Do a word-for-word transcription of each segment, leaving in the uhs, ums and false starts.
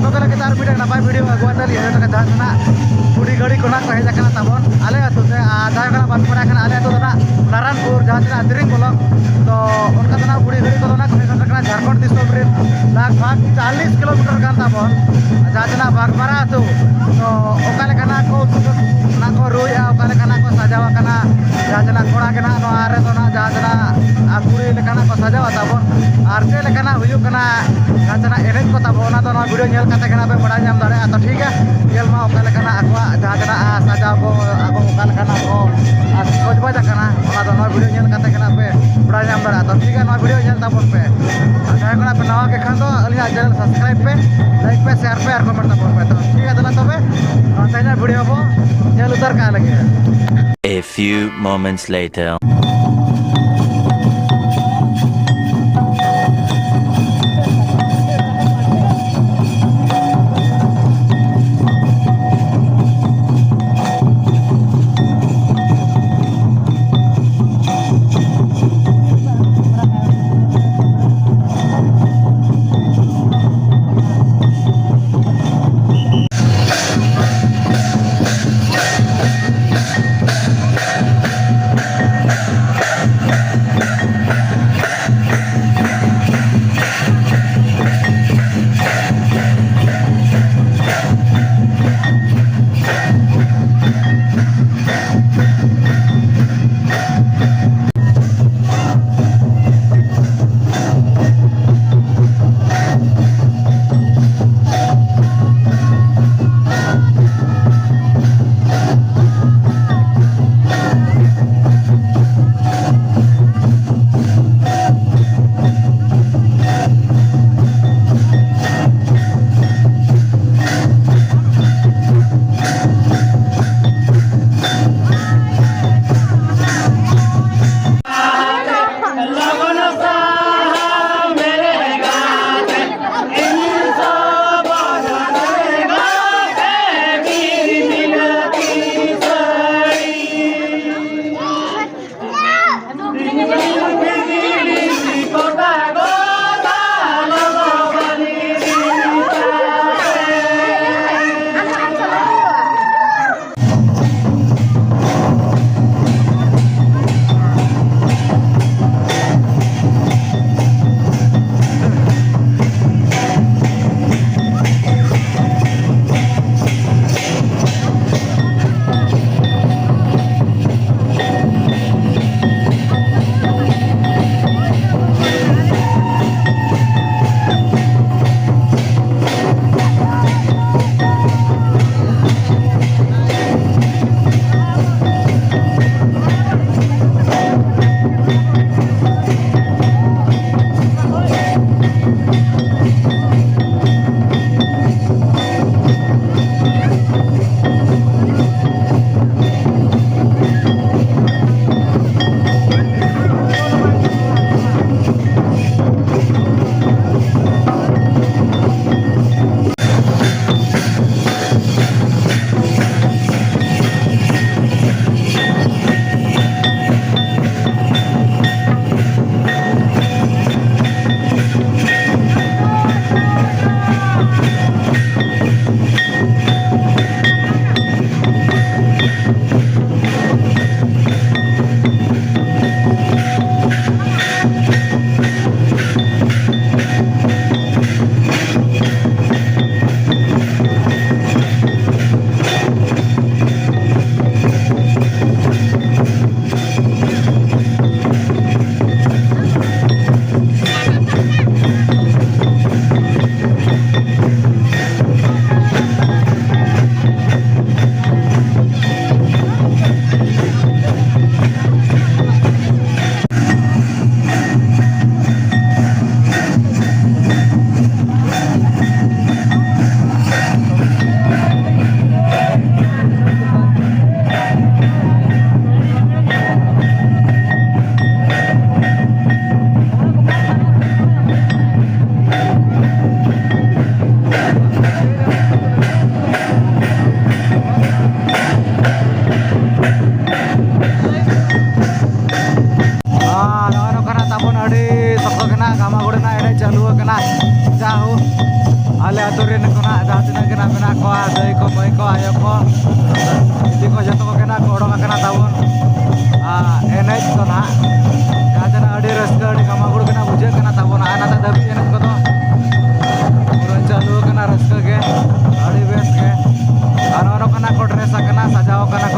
ᱛᱚᱵᱮ ᱞᱟᱹᱜᱤᱫ ᱟᱨ ᱢᱤᱫᱴᱟᱝ ᱱᱟᱯᱟᱭ ᱵᱷᱤᱰᱤᱭᱳ ᱟᱹᱜᱩ ᱠᱟᱛᱮ ᱞᱤᱧ ᱦᱮᱡ ᱟᱠᱟᱱᱟ, ᱡᱟᱦᱟᱸ ᱫᱚ ᱱᱟᱜ ᱵᱩᱰᱷᱤ ᱜᱟᱹᱲᱤ ᱠᱷᱚᱱᱟᱜ ᱠᱚ ᱦᱮᱡ ᱟᱠᱟᱱᱟ ᱛᱟᱵᱚᱱ ᱟᱞᱮ ᱟᱹᱛᱩ ᱛᱮ᱾ ᱟᱨ ᱡᱟᱦᱟᱸᱭ ᱠᱚ ᱱᱟᱜ ᱵᱟᱯᱮ ᱵᱟᱲᱟᱭ ᱠᱷᱟᱱ, ᱟᱞᱮ ᱟᱹᱛᱩ ᱫᱚ ᱱᱟᱜ ᱱᱟᱨᱟᱱᱯᱩᱨ, ᱡᱟᱦᱟᱸ ᱛᱤᱱᱟᱹᱜ ᱫᱮᱨᱤᱝ ᱵᱚᱞᱚᱠ᱾ ᱛᱚ ᱚᱱᱠᱟ ᱫᱚ ᱱᱟᱜ ᱵᱩᱰᱷᱤ ᱜᱟᱹᱲᱤ ᱠᱚᱫᱚ ᱱᱟᱜ ᱠᱚ ᱦᱮᱡ ᱥᱮᱴᱮᱨ ᱠᱟᱱᱟ ᱡᱷᱟᱲᱠᱷᱚᱸᱰ ᱫᱤᱥᱚᱢ ᱨᱮ ᱞᱟᱜᱽ ᱵᱷᱟᱜᱽ ᱪᱟᱞᱤᱥ ᱠᱤᱞᱳᱢᱤᱴᱟᱨ ᱜᱟᱱ ᱛᱟᱵᱚᱱ, ᱡᱟᱦᱟᱸ ᱫᱚ ᱱᱟᱜ ᱵᱟᱜᱽᱵᱟᱨᱟ ᱟᱹᱛᱩ᱾ ᱛᱚ ᱚᱠᱟ ᱞᱮᱠᱟᱱᱟᱜ ᱠᱚ ᱚᱱᱟ ᱠᱚ ᱨᱩᱭᱮᱫᱼᱟ, ᱚᱠᱟ ᱞᱮᱠᱟᱱᱟᱜ ᱠᱚ ᱥᱟᱡᱟᱣ ᱟᱠᱟᱱᱟ, ᱡᱟᱦᱟᱸ ᱛᱤᱱᱟᱹᱜ ᱠᱚᱲᱟ ᱜᱮ ᱱᱟᱜ ᱱᱚᱣᱟ ᱨᱮᱫᱚ ᱱᱟᱜ ᱡᱟᱦᱟᱸ ᱛᱤᱱᱟᱹᱜ ᱟᱨ ᱠᱩᱲᱤ ᱞᱮᱠᱟᱱᱟᱜ ᱠᱚ ᱥᱟᱡᱟᱣᱟ ᱛᱟᱵᱚᱱ, ᱟᱨ ᱪᱮᱫ ᱞᱮᱠᱟᱱᱟᱜ ᱦᱩᱭᱩᱜ ᱠᱟᱱᱟ ᱡᱟᱦᱟᱸ ᱛᱤᱱᱟᱹᱜ ᱮᱱᱮᱡ ᱠᱚ ᱛᱟᱵᱚᱱ, ᱚᱱᱟ ᱫᱚ ᱱᱚᱣᱟ ᱵᱷᱤᱰᱤᱭᱳ ᱧᱮᱞ ᱠᱟᱛᱮ ᱜᱮ ᱱᱟᱜ ᱯᱮ ᱵᱟᱲᱟᱭ ᱧᱟᱢ ᱫᱟᱲᱮᱭᱟᱜᱼᱟ᱾ ᱛᱚ ᱴᱷᱤᱠ ᱜᱮᱭᱟ, ᱧᱮᱞ ᱢᱟ ᱚᱠᱟ ᱞᱮᱠᱟᱱᱟᱜ ᱟᱠᱚᱣᱟᱜ ᱡᱟᱦᱟᱸ ᱛᱤᱱᱟᱹᱜ ᱥᱟᱡᱟᱣ ᱠᱚ, ᱟᱠᱚ ᱚᱠᱟ ᱞᱮᱠᱟᱱᱟᱜ ᱠᱚ ᱟᱨ ᱥᱚᱡᱽᱵᱟᱡᱽ ᱟᱠᱟᱱᱟ, ᱚᱱᱟ ᱫᱚ ᱱᱚᱣᱟ ᱵᱷᱤᱰᱤᱭᱳ ᱧᱮᱞ ᱠᱟᱛᱮ ᱜᱮ ᱱᱟᱜ ᱯᱮ ᱵᱟᱲᱟᱭ ᱧᱟᱢ ᱫᱟᱲᱮᱭᱟᱜᱼᱟ᱾ ᱛᱚ ᱴᱷᱤᱠ ᱜᱮᱭᱟ, ᱱᱚᱣᱟ ᱵᱷᱤᱰᱤᱭᱳ ᱧᱮᱞ ᱛᱟᱵᱚᱱ ᱯᱮ᱾ ᱟᱨ ᱡᱟᱦᱟᱸᱭ ᱠᱚ ᱱᱟᱜ ᱯᱮ ᱱᱟᱣᱟ ᱜᱮ ᱠᱷᱟᱱ ᱫᱚ ᱟᱹᱞᱤᱧᱟᱜ ᱪᱮᱱᱮᱞ ᱥᱟᱵᱥᱠᱨᱟᱭᱤᱵᱽ ᱯᱮ, ᱞᱟᱭᱤᱠ ᱯᱮ, ᱥᱮᱭᱟᱨ ᱯᱮ ᱟᱨ ᱠᱚᱢᱮᱱᱴ ᱛᱟᱵᱚᱱ ᱯᱮ᱾ ᱛᱚ ᱴᱷᱤᱠ ᱜᱮᱭᱟ, ᱫᱮᱞᱟ ᱛᱚᱵᱮ ᱱᱚᱣᱟ ᱛᱮᱦᱮᱧᱟᱜ ᱵᱷᱤᱰᱤᱭᱳ ᱵᱚ ᱧᱮᱞ ᱩᱛᱟᱹᱨ ᱠᱟᱜ ᱞᱮᱜᱮ᱾ A few moments later.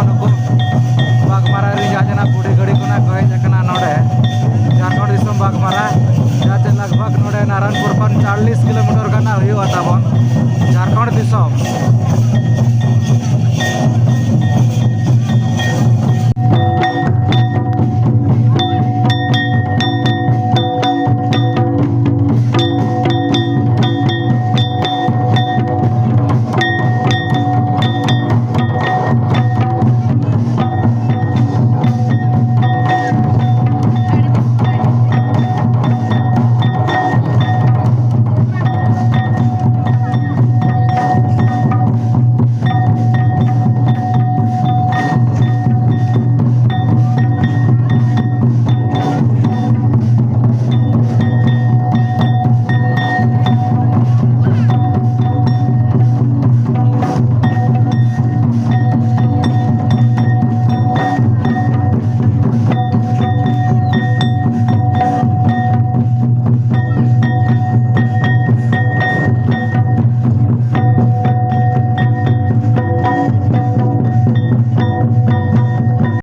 ᱱᱩᱠᱩ ᱵᱟᱜᱽᱢᱟᱨᱟ ᱨᱮ ᱡᱟᱦᱟᱸ ᱡᱟᱦᱟᱸ ᱵᱩᱰᱷᱤ ᱜᱟᱹᱰᱤ ᱠᱷᱚᱱᱟᱜ ᱠᱚ ᱦᱮᱡ ᱟᱠᱟᱱᱟ ᱱᱚᱰᱮ ᱡᱷᱟᱲᱠᱷᱚᱸᱰ ᱫᱤᱥᱚᱢ ᱵᱟᱜᱽᱢᱟᱨᱟ, ᱡᱟᱦᱟᱸ ᱪᱮ ᱞᱟᱜᱽ ᱵᱷᱟᱜᱽ ᱱᱚᱰᱮ ᱱᱟᱨᱟᱭᱚᱱᱯᱩᱨ ᱠᱷᱚᱱ ᱪᱟᱞᱞᱤᱥ ᱠᱤᱞᱳᱢᱤᱴᱟᱨ ᱜᱟᱱ ᱦᱩᱭᱩᱜᱼᱟ ᱛᱟᱵᱚᱱ ᱡᱷᱟᱲᱠᱷᱚᱸᱰ ᱫᱤᱥᱚᱢ᱾